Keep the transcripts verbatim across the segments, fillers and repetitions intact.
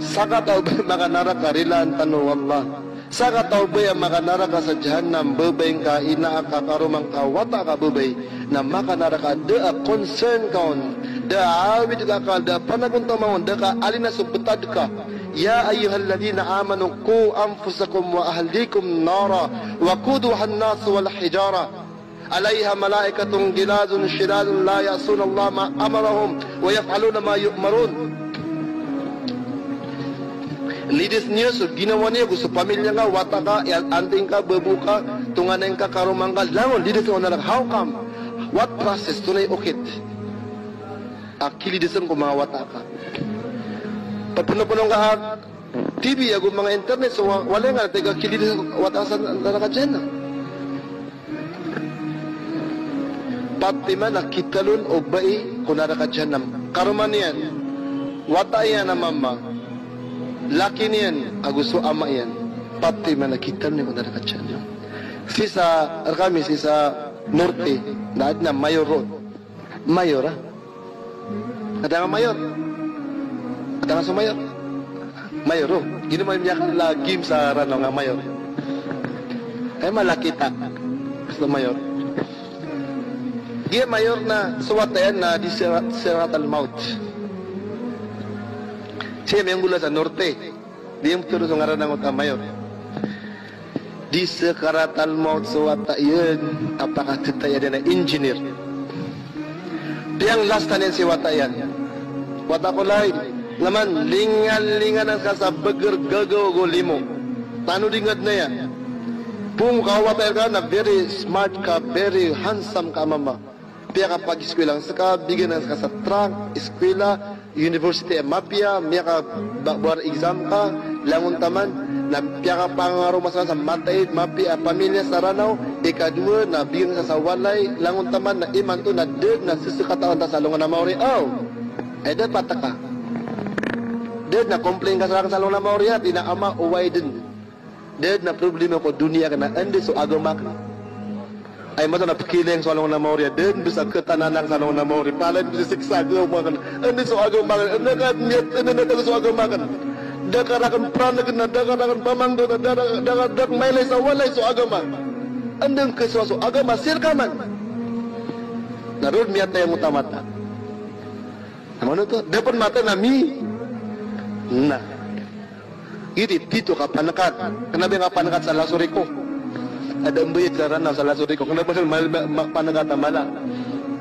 Sakataw o ba makanaraka, rilaan tano o Allah. Sakataw o ba a makanaraka sa jahannam, babay ngka, ina aka, karoma ngka, wata aka babay, na makanaraka, da a concern ka on, da a awid ka akal, da a panagontaman on, da ka alina so btad ka. Ya ayyuhalladhina amanu qu anfusakum wa ahlikum nara wa quduhan nas wal hijara. Alayha malaikatun ghilazun shidadun la ya'suna Allah ma amarahum wa yaf'aluna ma yu'marun. Lidis niyo so ginawa niyo ago so pamilya ngka, wata ka, aya anting ka, babo ka, tonganay ngka, karoma ngka, langon, lidis ngka o naraka. How come? What process? Antonaa i okit a kilidisn ko manga wata ka? Pphnophno ngka a T V ago manga internet so wa-, walay nga, tig a kilidisn o wata sa naraka jahannam. Pat iman a kitalon o bai ko naraka jahannam. Karoma niyan, wata iyan a mama, laki niyan, ago so ama iyan. Pat iman a kitalon iyan ko naraka jahannam. Sii sa, rkami sii sa norte, na adn a mayor roo. Mayor, ah. Adn a mayor. Adn a so mayor. Mayor, oh. Giyoto man i miyakalagim sa Ranaw a mayor. Ay, malakita. So mayor. Giya mayor na so wata iyan na di sirat-, siratal maut. Sii miyanggolawla sa norte. Di iyan ptharoon so ngaran angkoto a mayor. Di sakaratal maut so wata iyan a pakatitaya dn a engineer. Piyanglasta niyan si wata iyan. Wata ko lay, ngaman, lingalingan ka sa bgr, gagaw ago limo. Tanodi ngka dn aya. Phoon ka o wata iyan ka na very smart ka, very handsome ka a mama. Piyakapagiskwila ngka ska, bigyan ngka ska sa truck, iskwila, university a mapiya, miyakabawar exam ka, langon taman, na piyakapangaroma ska sa mataid, mapiya a pamilya sa Ranaw, ikadowa, na bigyan ngka sa walay, langon taman, na imanto, na da dn a sasakataan ta sa alongan a maori, aw. Ay da pat ka. Da dn a complain ka sa alongan a maori, a, tig iyan a ama, oway dn. Da dn a problema ko doniya akn na anda so agama akn. Ay mataan a pkhailay ngka so alongan a maori a da dn bs a khatanaan ka sa alongan a maori. Palaya dn bs a siksa a agama akn. Anda so agama akn. Anda ka miyat, anda na tago so agama akn. Da ka rakn pranagn na da ka rakn pamangdo na da ka, da ka, da ka mailay sa walay so agama. Anda ngka so, so agama sii rka man. Na roo miyatay angkoto a mata. Na mano oto, da pn mata na mi. Na. Giyoto i pito ka pangnngkat. Kna ba ngka pangnngkat sa laso riko. Adn a mbayad sa Ranaw sa laso riko. Kna ba ngka mal-, ma-, pangnngkat a mala.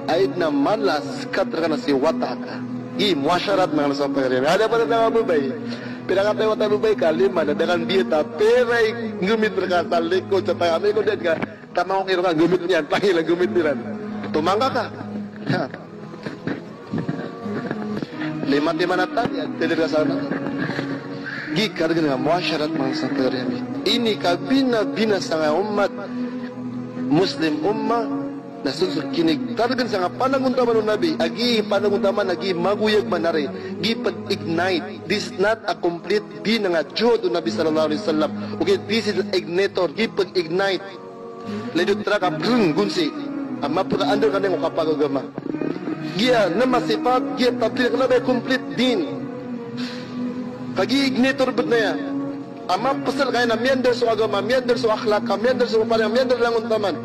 Ay dn a mala a skat rka na si wata ka. Giya muasharat manga so pagari. Adn a pd a manga babay. Pira kataya wata a babay ka, lima, na da ka mbiyat a pira i nggmit rka sa likod sa tanga. Amay ko da dn ka, tamangok iran ka nggmit iyan, tangila nggmit iran. Tomangka ka. Ha. Lima timan a tali a tali rka sa mata. Giya kargn a muasharat manga so pagari ami. Ini kabinabinasa nga ummat, Muslim ummah, na so, so kinigtargn sa nga panagontaman o Nabi, a giya panagontaman a giya magoyag man ari, giya pd-ignite. This is not a complete din a nga juhud o Nabi sallallahu alaihi wasallam. Okay, this is ignitor, giya pd-ignite. Lagid o trak a brrng, gonsi. A mapakaandar ka niyan ko kapagagama. Giya, na masipat, giya tabligh, kna ba aya complete din. Kagiya ignitor btn aya. A mapasal ka iyan a miyaandar so agama, miyaandar so akhlaq ka, miyaandar so paparan, miyaandar langon taman.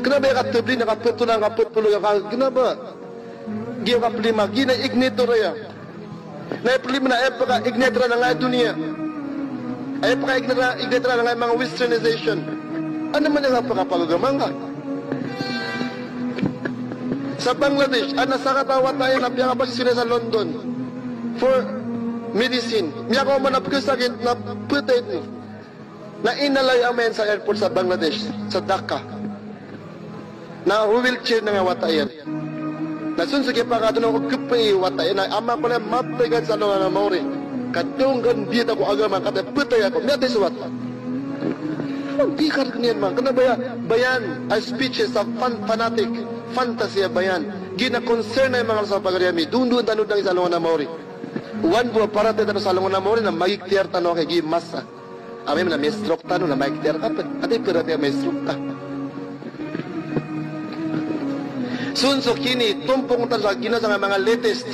Kna ba aya katabligh na kapatolan, kapatpolo, ka, kna ba. Giya kaplima, giya na ignitor aya. Na iplima na aya paka-ignite iran a nga doniya. Aya paka-ignite iran, ignite iran a nga manga westernization. Anda man aya kapakapagagama ngka? Sa Bangladesh, adn a sakataw a wata iyan a piyakapasisina sa London for medicine. Miyakaoma na pkhasakit na ptay dn. Na inalaw i ama iyan sa airport sa Bangladesh, sa Dhaka. Na wheelchair na nga wata iyan. Na so nsn so kiyapakadn o gpay i wata iyan, na ama ko na matay ka sa alongan a maori. Ka dong ka mbiyat ako agama, ka da ptay ako. Miyatay so wata. Di kargn iyan man. Kna ba aya, bayan, a speech sa fan-, fanatic, fantasy a bayan. Giya na concern a manga so pagari ami. Dondon tano dn sa alongan a maori. Oway bo a paratiyaya tano sa alongan a maori na magikhtiyar tano ka giya masa. Amay na mi-stroke tano na maikhtiyar ka pn. Ati pira tiya mi-stroke ka. So nsn so kinitompong tano sa ginawa sa manga latest,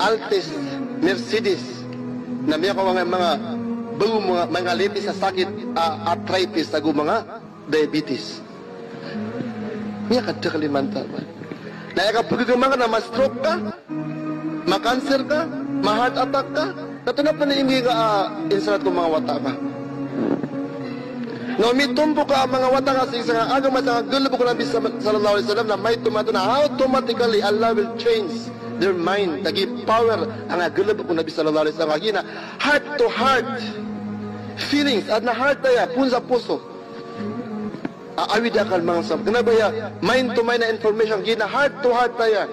altest, Mercedes, na miyakaoma nga manga bago manga, manga latest a sakit a arthritis ago manga diabetes. Miyakadakl i mantal. Na aya kapagagama ka na ma-stroke ka, ma-cancer ka, ma-heart attack ka, na tonaa pn i mbgay ka a insarat ko manga wata ka. Na o mitompo ka a manga wata ka sii sa agama, sa galbk o Nabi sal-, sallallahu alaihi wasallam, na maito mato na automatically Allah will change their mind. Lagid power angkai a galbk o Nabi sallallahu alaihi wasallam. Kagiya na heart to heart feelings, adn a heart aya, poon sa poso. A awid a akal manga sa, kna ba aya mind to mind a information, giya na heart to heart aya.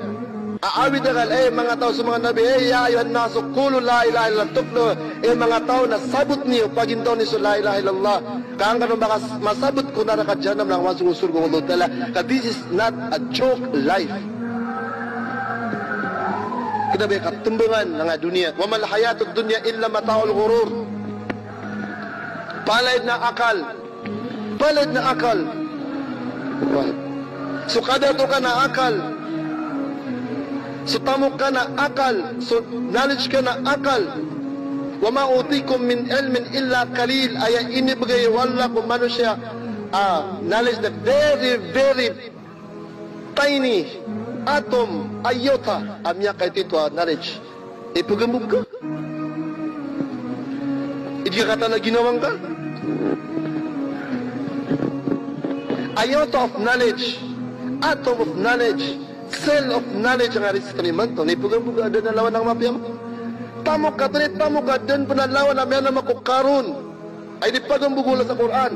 A awid a akal, eh, manga taw, so manga nabi, eh, ya ayyuhan nasu qulu la ilaha illallah tuflihu. Eh, manga taw, na sabot niyo, pagintaw niyo so la ilaha illallah. Ka angkanan o ba ka s-, masabot ko naraka jahannam na masogo so sorga o Allah Ta'ala. Ka this is not a joke life. Kna ba aya katmbangan angkai a doniya. Wa mal hayatud dunya illa mata'ul ghurur. Palaya dn a akal. Palaya dn a akal. So kadato ka na akal. So tamok ka na akal. So knowledge ka na akal. Wa ma utitum min ilmin illa qalil. Aya inibgay o Allah ko manosiya a knowledge na very, very tiny atom, iota a miyakaito a knowledge. Ipagambog ka. Di ka katawan a ginawa ngka. Iota of knowledge, atom of knowledge, cell of knowledge angkai a risk tano imanto. Na ipagambog ka a da a lawan a mapiya. Tamok ka, tano i tamok ka, da pn a lawan a miyanama ko Karun. Ay di pagambog o Allah sa Qur'an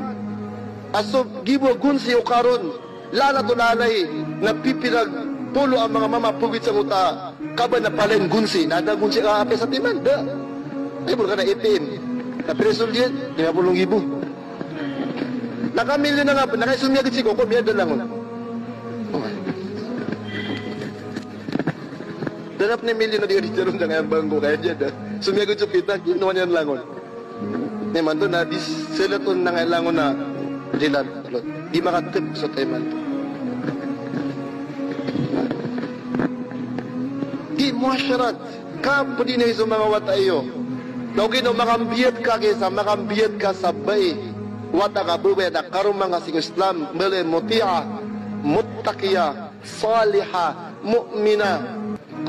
a so gibo a gonsi o Karun, la'natullahi alayh, na pipira polo a manga mama pagowit sangkoto a kaban a palaya gonsi, na da a gonsi a apiya sa timan, da. Ay, bor ka na A T M. Na pira i sold iyan? Lima polo nggibo. Na ka milyon a nga pn, na ka i somiyagad sii ko, ko miyada langon. Da na pn i milyon a di ka di tharoon sangkaya bangko, kaya diyada. Somiyagad so pita, kinowa niyan langon. Na imanto na di selet on angkai langon a dilan. Di makatep so taw imanto. Di muasharat, kapdi niyo so manga wata iyo. Na ogaid na makambiyat ka kisa, makambiyat ka sa bai, wata ka babay na karoma ngka sii ko Islam, mbaloy a muti'ah, muttaqiyah, salihah, mu'minah.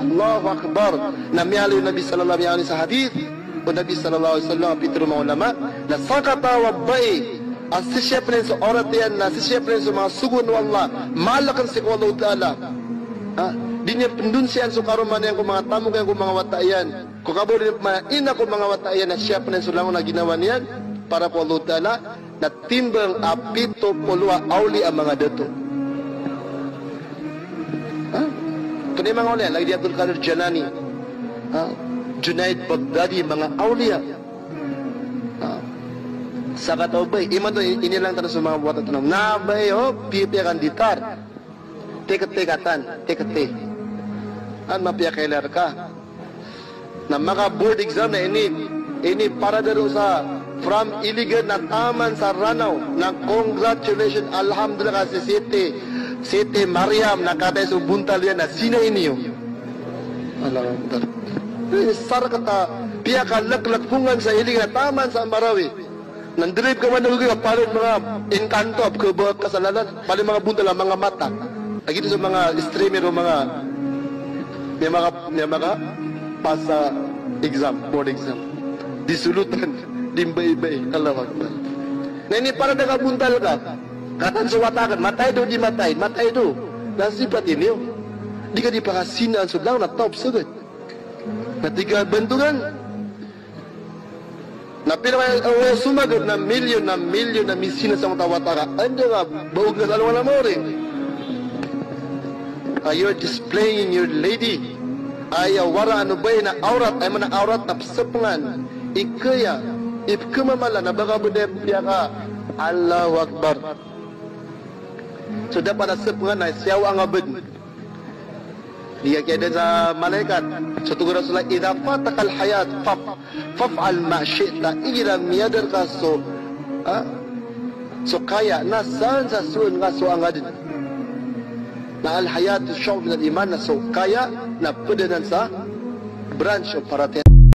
Allahu Akbar. Na miyaaloy o Nabi sallallahu alaihi wasallam sa hadith, o Nabi sallallahu alaihi wasallam, pitharo o manga ulama, na sakataw a bai a sisiyapn iyan so awrat iyan, na sisiyapn iyan so manga sogoan o Allah, malkn sii ko Allah Ta'ala. Ha? Di niyan pndonsiyaan so karoma niyan ko manga tamok iyan, ko manga wata iyan. Ko kabaloy niyan pman a ina ko manga wata iyan, na siyapn iyan so langon a ginawa niyan para ko Allah Ta'ala, na timbang a pito polo a awliya a manga dato. Ha? Tonaa i manga awliya, lagid i Abdul Qadir Jailani. Ha? Junaid Baghdadi, manga awliya. Ha? Sakataw a bai, imanto i-, inilang tano so manga wata tano. Na bai, o, pipiya ka nditar. Tikti katan, tikti. An mapiya kaila rka. Na maka-board exam na ini, ini paradaro sa from Iligan na taman sa Ranao. Na congratulations, alhamdulillah ka si Siti, Siti Mariam na kataya so bontal iyan na sinain iyo. Allahu Akbar. Eh, sa rkata, piyakaleklek pongan sa Iligan na taman sa Marawi. Na ndrip ka man a gawii a palaya manga engkanto a pkhabaak ka sa lalan, palaya manga bontal a manga mata. Lagid so manga streamer o manga, miyamaka, miyamaka-pass sa exam, board exam. Di solotan, di mbaybay, Allahu Akbar. Na ini paradaro ka bontal ka. Katan so wata akn, matay do, di matay, matay do. Na sipat ini, o. Di ka di pakasinaan so langon a taw psagad. Na tig ka bantogan, na pira ka, o, somagad na milyon na milyon a misina sangkoto a wata ka. Anda ka ba ogas alongan a maori? Ah, you're displaying your lady. Aya waraan o bai na awrat, aya maana awrat na psapngan. Ikaya, ipkhamamala na ba ka bdaya piya ka. Allahu Akbar. So dapat a sapngan na siyaw a nga bd. Di ka kiyadan sa malaikat. So tig o Rasulullah, "Idha fatakal hayat faf-, faf'al ma shi'ta." Igira miyada rka so, ha? So kaya, na san sa soon ka so angad. Na al-hayat shu'bun min al-iman, na so kaya, na pd anan sa branch o paratiyaya.